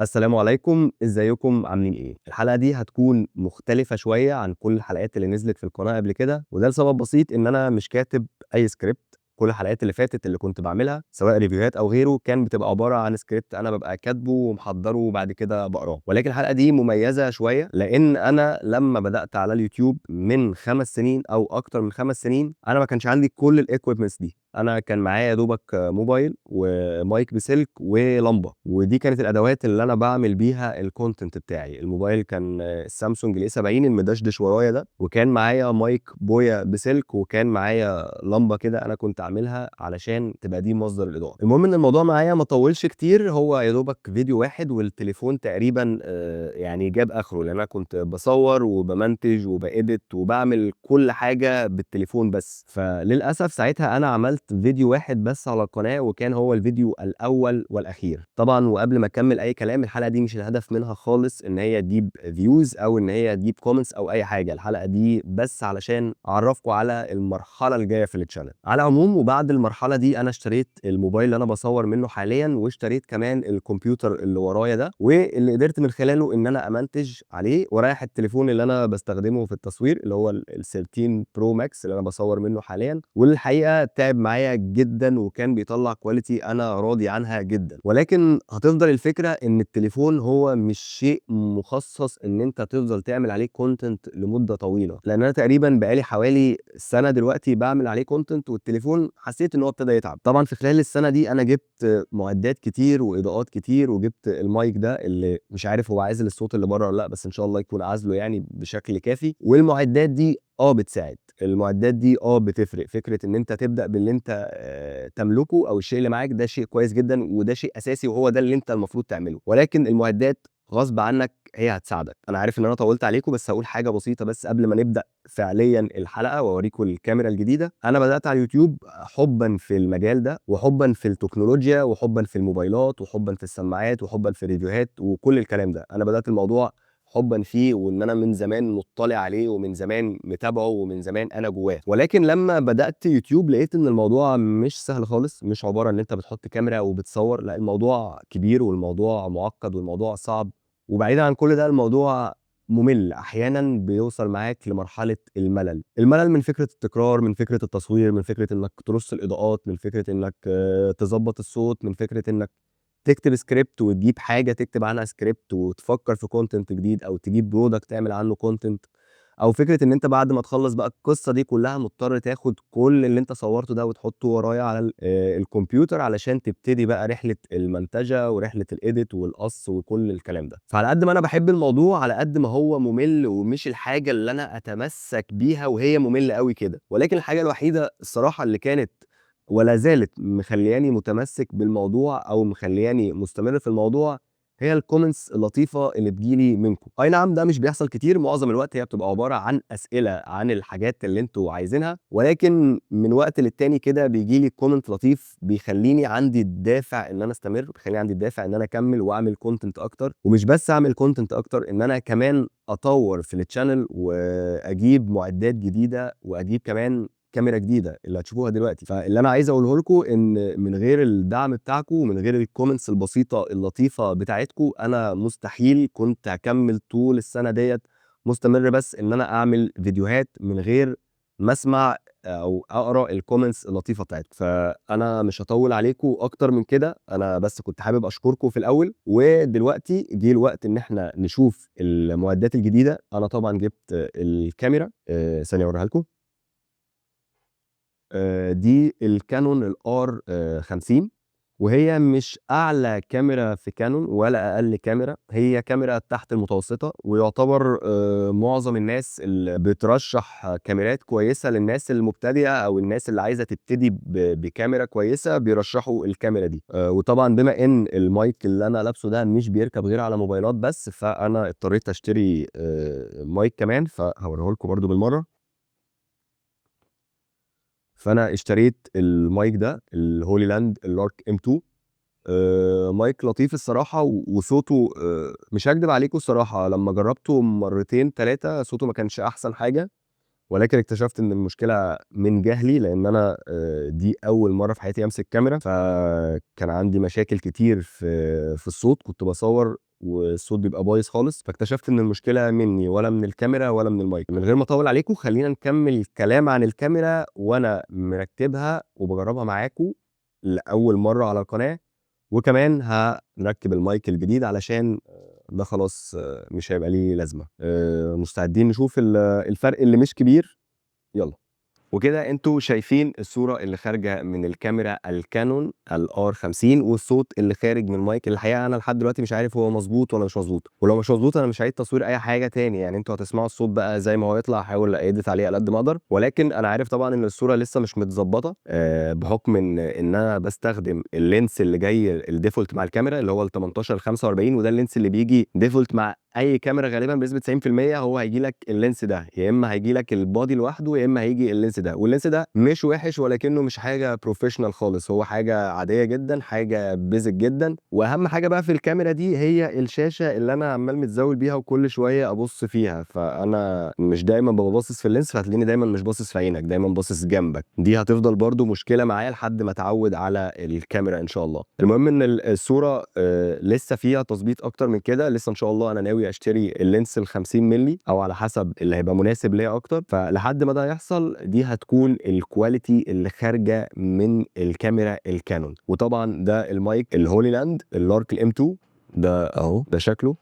السلام عليكم، ازيكم عاملين ايه؟ الحلقة دي هتكون مختلفة شوية عن كل الحلقات اللي نزلت في القناة قبل كده، وده لسبب بسيط ان انا مش كاتب اي سكريبت. كل الحلقات اللي فاتت اللي كنت بعملها سواء review هات او غيره كان بتبقى عبارة عن سكريبت انا ببقى كاتبه ومحضره وبعد كده بقراه، ولكن الحلقة دي مميزة شوية لان انا لما بدات على اليوتيوب من 5 سنين او اكتر من 5 سنين انا ما كانش عندي كل ال equipments دي. انا كان معايا يا دوبك موبايل ومايك بسلك ولمبه، ودي كانت الادوات اللي انا بعمل بيها ال content بتاعي. الموبايل كان السامسونج ال A 70 المدشدش ورايا ده، وكان معايا مايك بويا بسلك، وكان معايا لمبة كده انا كنت عاملها علشان تبقى دي مصدر الاضاءة. المهم ان الموضوع معايا ما طولش كتير، هو يا دوبك فيديو واحد والتليفون تقريبا جاب اخره، لان انا كنت بصور وبمنتج وب edit وبعمل كل حاجة بالتليفون بس. فللاسف ساعتها انا عملت فيديو واحد بس على القناة، وكان هو الفيديو الاول والاخير طبعا. وقبل ما اكمل اي كلام، الحلقة دي مش الهدف منها خالص ان هي تجيب views او ان هي تجيب comments او اي حاجة، الحلقة دي بس علشان اعرفكم على المرحلة الجاية في ال channel. على العموم وبعد المرحلة دي انا اشتريت الموبايل اللي انا بصور منه حاليا، واشتريت كمان الكمبيوتر اللي ورايا ده، واللي قدرت من خلاله ان انا امنتج عليه ورايح التليفون اللي انا بستخدمه في التصوير اللي هو ال 13 Pro Max اللي انا بصور منه حاليا، والحقيقة تعب معايا جدا وكان بيطلع quality انا راضي عنها جدا. ولكن هتفضل الفكرة ان التليفون هو مش شيء مخصص ان انت تفضل تعمل عليه content لمدة طويلة، لان انا تقريبا بقالي حوالي سنة دلوقتي بعمل عليه content والتليفون حسيت ان هو ابتدى يتعب. طبعا في خلال السنة دي انا جبت معدات كتير واضاءات كتير، وجبت المايك ده اللي مش عارف هو عازل الصوت اللي بره ولا لا، بس ان شاء الله يكون عازله بشكل كافي. والمعدات دي بتساعد، المعدات دي بتفرق. فكرة ان انت تبدا باللي انت تملكه او الشيء اللي معاك ده شيء كويس جدا، وده شيء اساسي وهو ده اللي انت المفروض تعمله، ولكن المعدات غصب عنك هي هتساعدك. انا عارف ان انا طولت عليكم، بس هقول حاجة بسيطة بس قبل ما نبدا فعليا الحلقة واوريكم الكاميرا الجديدة. انا بدات على اليوتيوب حبا في المجال ده، وحبا في التكنولوجيا، وحبا في الموبايلات، وحبا في السماعات، وحبا في ال review هات وكل الكلام ده. انا بدات الموضوع حبا فيه، وان انا من زمان مطلع عليه ومن زمان متابعه ومن زمان انا جواه. ولكن لما بدات يوتيوب لقيت ان الموضوع مش سهل خالص، مش عبارة ان انت بتحط كاميرا وبتصور، لا الموضوع كبير والموضوع معقد والموضوع صعب، وبعيدا عن كل ده الموضوع ممل احيانا، بيوصل معاك لمرحلة الملل. الملل من فكرة التكرار، من فكرة التصوير، من فكرة انك ترص الاضاءات، من فكرة انك تظبط الصوت، من فكرة انك تكتب سكريبت وتجيب حاجة تكتب عنها سكريبت وتفكر في content جديد، او تجيب product تعمل عنه content، او فكرة ان انت بعد ما تخلص بقى القصة دي كلها مضطر تاخد كل اللي انت صورته ده وتحطه ورايا على الكمبيوتر علشان تبتدي بقى رحله المنتجة ورحله ال edit والقص وكل الكلام ده. فعلى قد ما انا بحب الموضوع على قد ما هو ممل ومش الحاجة اللي انا اتمسك بيها وهي مملة قوي كده، ولكن الحاجة الوحيدة الصراحة اللي كانت ولا زالت مخلياني متمسك بالموضوع او مخلياني مستمر في الموضوع هي ال comments اللطيفة اللي بتجيلي منكم. اي نعم ده مش بيحصل كتير، معظم الوقت هي بتبقى عبارة عن اسئلة عن الحاجات اللي انتوا عايزينها، ولكن من وقت للتاني كده بيجيلي comment لطيف بيخليني عندي الدافع ان انا استمر، بيخليني عندي الدافع ان انا اكمل واعمل content اكتر، ومش بس اعمل content اكتر، ان انا كمان اطور في ال channel واجيب معدات جديدة واجيب كمان كاميرا جديدة اللي هتشوفوها دلوقتي. فاللي انا عايز اقوله لكم ان من غير الدعم بتاعكم ومن غير ال comments البسيطة اللطيفة بتاعتكم انا مستحيل كنت هكمل طول السنة ديت مستمر بس ان انا اعمل فيديوهات من غير ما اسمع او اقرا ال comments اللطيفة بتاعتكم. فانا مش هطول عليكم اكتر من كده، انا بس كنت حابب اشكركم في الاول، ودلوقتي جه الوقت ان احنا نشوف المعدات الجديدة. انا طبعا جبت الكاميرا، ثانية اوريها لكم. دي الكانون ال R 50، وهي مش اعلى كاميرا في كانون ولا اقل كاميرا، هي كاميرا تحت المتوسطة، ويعتبر معظم الناس اللي بترشح كاميرات كويسة للناس المبتدئه او الناس اللي عايزه تبتدي بكاميرا كويسة بيرشحوا الكاميرا دي. وطبعا بما ان المايك اللي انا لابسه ده مش بيركب غير على موبايلات بس، فانا اضطريت اشتري مايك كمان، فهوريه لكم برده بالمرة. فانا اشتريت المايك ده ال Hollyland ال Lark M 2، مايك لطيف الصراحة وصوته، مش هكدب عليكم الصراحة لما جربته مرتين 3 صوته ما كانش احسن حاجة، ولكن اكتشفت ان المشكلة من جهلي، لان انا دي اول مرة في حياتي امسك كاميرا، فكان عندي مشاكل كتير في الصوت. كنت بصور والصوت بيبقى بايظ خالص. فاكتشفت ان المشكلة مني ولا من الكاميرا ولا من المايك. من غير ما اطول عليكم خلينا نكمل كلام عن الكاميرا وانا مركبها وبجربها معاكم لاول مرة على القناه، وكمان هنركب المايك الجديد علشان ده خلاص مش هيبقى ليه لازمه. مستعدين نشوف الفرق اللي مش كبير؟ يلا. وكده انتوا شايفين الصورة اللي خارجه من الكاميرا الكانون ال R 50 والصوت اللي خارج من المايك. الحقيقة انا لحد دلوقتي مش عارف هو مظبوط ولا مش مظبوط، ولو مش مظبوط انا مش هعيد تصوير اي حاجة تاني، يعني انتوا هتسمعوا الصوت بقى زي ما هو يطلع، هحاول edit عليه على قد ما اقدر. ولكن انا عارف طبعا ان الصورة لسه مش متظبطه، بحكم ان انا بستخدم ال lens اللي جاي ال default مع الكاميرا اللي هو ال 18 45، وده ال lens اللي بيجي default مع اي كاميرا غالبا بنسبة 90%. هو هيجي لك ال lens ده، يا اما هيجي لك ال body لوحده يا اما هيجي ال lens ده. وال lens ده مش وحش ولكنه مش حاجة professional خالص، هو حاجة عادية جدا، حاجة basic جدا. واهم حاجة بقى في الكاميرا دي هي الشاشة اللي انا عمال متزاول بيها وكل شوية ابص فيها، فانا مش دايما ببقى باصص في ال lens، فهتلاقيني دايما مش باصص في عينك، دايما باصص جنبك. دي هتفضل برده مشكلة معايا لحد ما اتعود على الكاميرا ان شاء الله. المهم ان الصورة لسه فيها تظبيط اكتر من كده، لسه ان شاء الله انا ناوي اشتري ال lens ال 50 مللي او على حسب اللي هيبقى مناسب ليا اكتر. فلحد ما ده يحصل دي هتكون ال quality اللي خارجه من الكاميرا الكانون. وطبعا ده المايك ال Hollyland ال Lark ال M 2 ده اهو، ده شكله.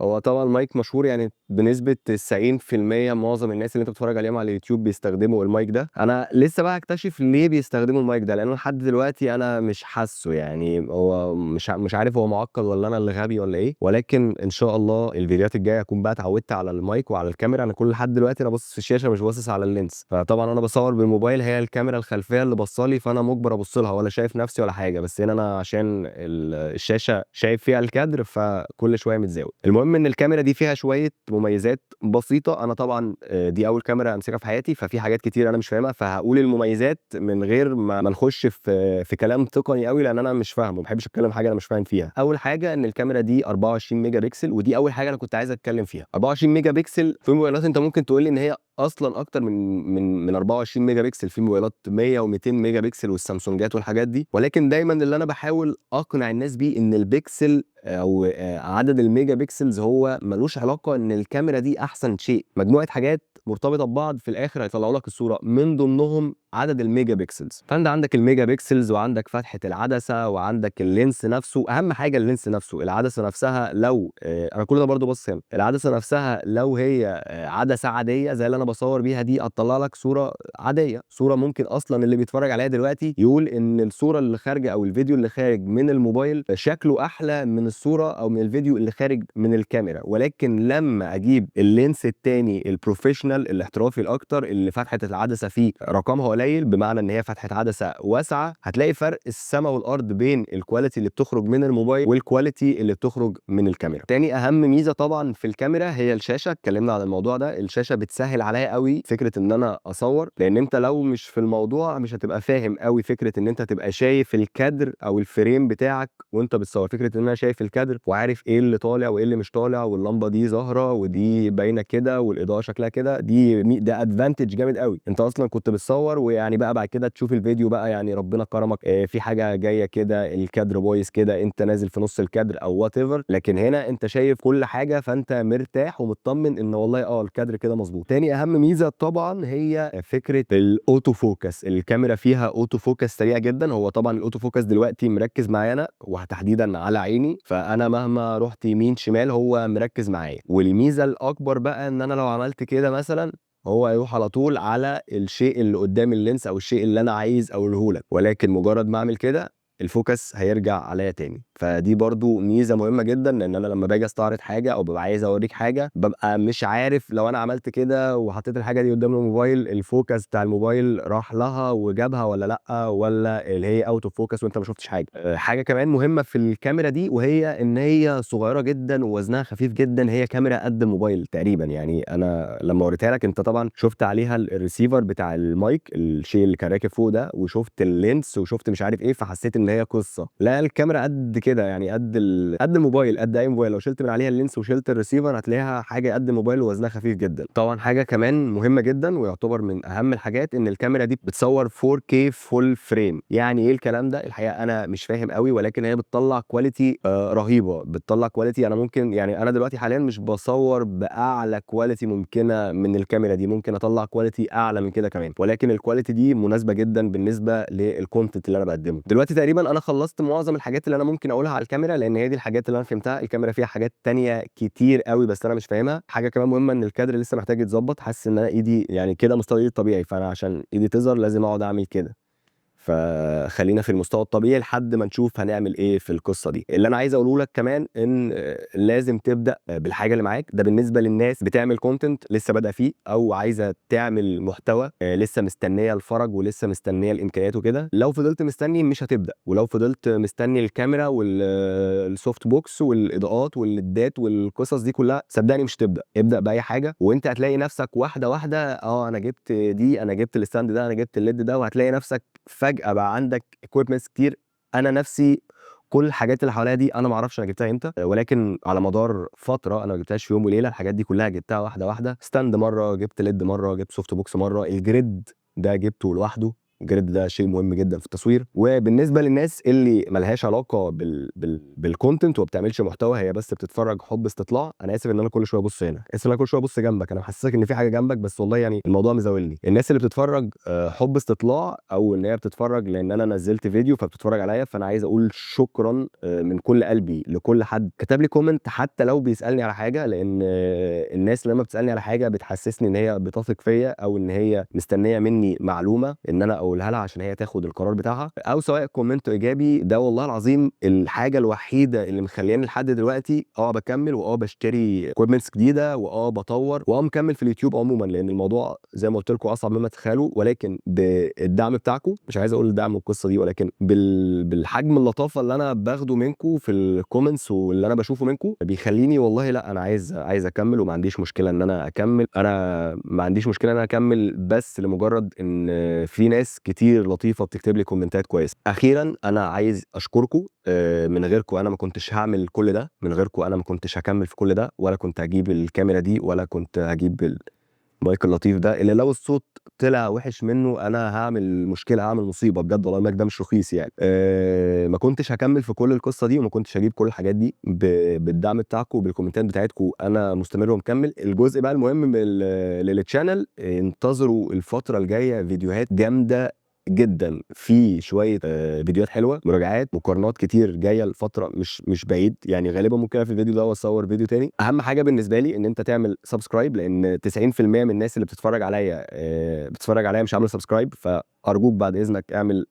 هو طبعا مايك مشهور، يعني بنسبة 90% معظم الناس اللي انت بتتفرج عليهم على اليوتيوب بيستخدموا المايك ده. انا لسه بقى اكتشف ليه بيستخدموا المايك ده، لان لحد دلوقتي انا مش حاسه، يعني هو مش عارف هو معقد ولا انا اللي غبي ولا ايه. ولكن ان شاء الله الفيديوهات الجاية اكون بقى اتعودت على المايك وعلى الكاميرا. انا كل لحد دلوقتي انا باصص في الشاشة مش باصص على ال lens، فطبعا انا بصور بالموبايل، هي الكاميرا الخلفية اللي بصالي، فانا مجبر ابص لها ولا شايف نفسي ولا حاجة. بس هنا انا عشان الشاشة شايف فيها الكادر فكل شوية متزاول. المهم ان الكاميرا دي فيها شوية مميزات بسيطة. انا طبعا دي اول كاميرا امسكها في حياتي، ففي حاجات كتير انا مش فاهمها، فهقول المميزات من غير ما نخش في كلام تقني قوي لان انا مش فاهمه، ما بحبش اتكلم حاجة انا مش فاهم فيها. اول حاجة ان الكاميرا دي 24 ميجا بكسل، ودي اول حاجة انا كنت عايز اتكلم فيها. 24 ميجا بكسل في موبايلات انت ممكن تقول لي ان هي اصلا اكتر من 24 ميجا بكسل، في موبايلات 100 و200 ميجا بكسل والسامسونجات والحاجات دي. ولكن دايما اللي انا بحاول اقنع الناس بيه ان البكسل او عدد ال megapixels هو ملوش علاقة ان الكاميرا دي احسن شيء. مجموعة حاجات مرتبطة ببعض في الاخر هيطلعوا لك الصورة، من ضمنهم عدد ال megapixels. فانت عندك ال megapixels وعندك فتحه العدسة وعندك ال lens نفسه. اهم حاجة ال lens نفسه، العدسة نفسها لو انا كل ده برده بص هنا، العدسة نفسها لو هي عدسة عادية زي اللي انا بصور بيها دي هتطلع لك صوره عادية، صوره ممكن اصلا اللي بيتفرج عليها دلوقتي يقول ان الصورة اللي خارجه او الفيديو اللي خارج من الموبايل شكله احلى من الصورة او من الفيديو اللي خارج من الكاميرا. ولكن لما اجيب ال lens التاني ال professional الاحترافي الاكتر اللي فتحه العدسة فيه رقمها قليل، بمعنى ان هي فتحه عدسة واسعة، هتلاقي فرق السما والارض بين ال quality اللي بتخرج من الموبايل وال quality اللي بتخرج من الكاميرا. تاني اهم ميزة طبعا في الكاميرا هي الشاشة، اتكلمنا عن الموضوع ده. الشاشة بتسهل عليا قوي فكرة ان انا اصور، لان انت لو مش في الموضوع مش هتبقى فاهم قوي فكرة ان انت تبقى شايف الكادر او ال frame بتاعك وانت بتصور. فكرة ان انا شايف الكادر وعارف ايه اللي طالع وايه اللي مش طالع، واللمبه دي ظاهره ودي باينة كده والاضاءة شكلها كده، ده advantage جامد قوي. انت اصلا كنت بتصور ويعني بقى بعد كده تشوف الفيديو بقى، يعني ربنا كرمك، في حاجة جاية كده، الكادر بايظ كده، انت نازل في نص الكادر او whatever، لكن هنا انت شايف كل حاجة، فانت مرتاح ومطمن ان والله الكادر كده مظبوط. تاني اهم ميزة طبعا هي فكرة ال auto focus. الكاميرا فيها auto focus سريع جدا. هو طبعا ال auto focus دلوقتي مركز معايا انا وتحديدا على عيني، فانا مهما رحت يمين شمال هو مركز معايا. والميزة الاكبر بقى ان انا لو عملت كده مثلا هو هيروح على طول على الشيء اللي قدام ال lens او الشيء اللي انا عايز اقوله لك، ولكن مجرد ما اعمل كده ال focus هيرجع عليا تاني. فدي برضو ميزة مهمة جدا، لان انا لما باجي استعرض حاجة او ببقى عايز اوريك حاجة ببقى مش عارف لو انا عملت كده وحطيت الحاجة دي قدام الموبايل ال focus بتاع الموبايل راح لها وجابها ولا لا، ولا اللي هي out of focus وانت ما شفتش حاجة. حاجة كمان مهمة في الكاميرا دي وهي ان هي صغيرة جدا ووزنها خفيف جدا. هي كاميرا قد الموبايل تقريبا، يعني انا لما وريتها لك انت طبعا شفت عليها الريسيفر بتاع المايك الشيء اللي كان راكب فوق ده، وشفت ال lens وشفت مش عارف ايه، فحسيت ان هي قصة. لا الكاميرا قد كده، يعني قد الموبايل، قد أي موبايل. لو شِلت من عليها الlens وشِلت الreceiver هتلاقيها حاجة قد الموبايل ووزنها خفيف جدًا. طبعًا حاجة كمان مهمة جدًا ويعتبر من أهم الحاجات، إن الكاميرا دي بتصوّر 4K full frame. يعني إيه الكلام ده؟ الحقيقة أنا مش فاهم أوي، ولكن هي بتطلّع quality رهيبة، بتطلّع quality أنا ممكن يعني أنا دلوقتي حاليًا مش باصوّر بأعلى quality ممكنة من الكاميرا دي، ممكن أطلّع quality أعلى من كده كمان، ولكن الquality دي مناسبة جدًا بالنسبة للcontent اللي أنا باقدّمه. دلوقتي تقريبًا أنا خلّصت معظم الحاجات اللي أنا ممكن أقولها على الكاميرا، لإن هي دي الحاجات اللي أنا فهمتها. الكاميرا فيها حاجات تانية كتير أوي بس أنا مش فاهمها. حاجة كمان مهمة، إن الكادر لسه محتاج يتضبّط، حاسس إن أنا إيدي يعني كده مستوى إيدي الطبيعي، فأنا عشان إيدي تظهر لازم أقعد أعمل كده. فخلّينا في المستوى الطبيعي لحد ما نشوف هنعمل إيه في القصة دي. اللي أنا عايز أقوله لك كمان إن لازم تبدأ بالحاجة اللي معاك، ده بالنسبة للناس بتعمل content لسه بادئة فيه أو عايزة تعمل محتوى، لسه مستنية الفرج ولسه مستنية الإمكانيات وكده. لو فضلت مستني مش هتبدأ، ولو فضلت مستني الكاميرا وال soft box والإضاءات والليدات والقصص دي كلها، صدقني مش هتبدأ. ابدأ بأي حاجة وأنت هتلاقي نفسك واحدة واحدة، أنا جبت دي، أنا جبت الstand ده، أنا جبت الLED ده، وهتلاقي نفسك فجأة بقى عندك equipments كتير. أنا نفسي كل الحاجات اللي حواليّا دي أنا ما أعرفش أنا جبتها إمتى، ولكن على مدار فترة، أنا ما جبتهاش في يوم وليلة، الحاجات دي كلها جبتها واحدة واحدة، stand مرّة، جبت LED مرّة، جبت soft box مرّة، الgrid ده جبته لوحده، الgrid ده شيء مهم جدًا في التصوير. وبالنسبة للناس اللي ما لهاش علاقة بال content وما بتعملش محتوى، هي بس بتتفرج حُب استطلاع، أنا آسف إن أنا كل شوية أبُص هنا، آسف إن أنا كل شوية أبُص جنبك، أنا محسسك إن في حاجة جنبك بس والله يعني الموضوع مزاولني. الناس اللي بتتفرج حُب استطلاع أو إن هي بتتفرج لإن أنا نزّلت فيديو فبتتفرج عليّا، فأنا عايز أقول شكرًا من كل قلبي لكل حد كتب لي comment حتى لو بيسألني على حاجة، لإن الناس لمّا بتسألني على حاجة بتحسسني إن هي بتثق فيّا أو إن هي مستنية مني معلومة إن أنا أقولها لها عشان هي تاخد القرار بتاعها، أو سواء comment إيجابي. ده والله العظيم الحاجة الوحيدة اللي مخلّياني لحد دلوقتي باكمّل وآه باشتري equipments جديدة وآه باطوّر وآه مكمّل في اليوتيوب عمومًا، لإن الموضوع زي ما قُلت لكم أصعب مما تتخيلوا، ولكن بالدعم بتاعكم، مش عايز أقول الدعم والقصة دي، ولكن بالحجم اللطافة اللي أنا باخده منكم في الcomments واللي أنا باشوفه منكم بيخلّيني والله لأ، أنا عايز أكمّل وما عنديش مشكلة إن أنا أكمّل، أنا ما عنديش مشكلة إن أنا أكمّل بس لمجرد إن في ناس كتير لطيفة بتكتب لي كومنتات كويسة. أخيرًا أنا عايز أشكركم، من غيركم أنا ما كنتش هاعمل كل ده، من غيركم أنا ما كنتش هاكمّل في كل ده، ولا كنت هاجيب الكاميرا دي، ولا كنت هاجيب المايك اللطيف ده، اللي لو الصوت طلع وِحِش منه أنا هاعمل مشكلة، هاعمل مصيبة بجد والله، المايك ده مش رخيص يعني. ما كنتش هاكمّل في كل القصة دي وما كنتش هاجيب كل الحاجات دي بالدعم بتاعكم وبالكومنتات بتاعتكم أنا مستمر ومكمّل. الجزء بقى المهم من للchannel، انتظروا الفترة الجاية فيديوهات جامدة جدًا، في شوية فيديوهات حلوة، مراجعات، مقارنات كتير جاية لفترة مش بعيد، يعني غالبًا ممكن أقفل الفيديو ده وأصور فيديو تاني. أهم حاجة بالنسبة لي إن أنت تعمل subscribe، لإن 90% من الناس اللي بتتفرج عليّا بتتفرج عليّا مش عاملة subscribe، فأرجوك بعد إذنك اعمل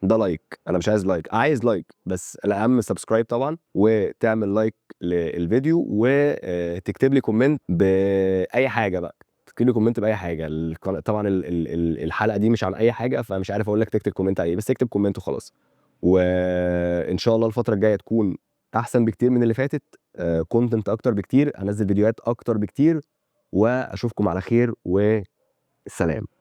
ده like، أنا مش عايز like، عايز like بس الأهم subscribe طبعًا، وتعمل like للفيديو وتكتب لي comment بأي حاجة بقى، تكتب لي comment بأي حاجة. طبعًا ال ال ال الحلقة دي مش عن أي حاجة، فمش عارف أقول لك تكتب comment على إيه، بس اكتب comment وخلاص. وإن شاء الله الفترة الجاية تكون أحسن بكتير من اللي فاتت، content أكتر بكتير، هانزّل فيديوهات أكتر بكتير، وأشوفكم على خير وسلام.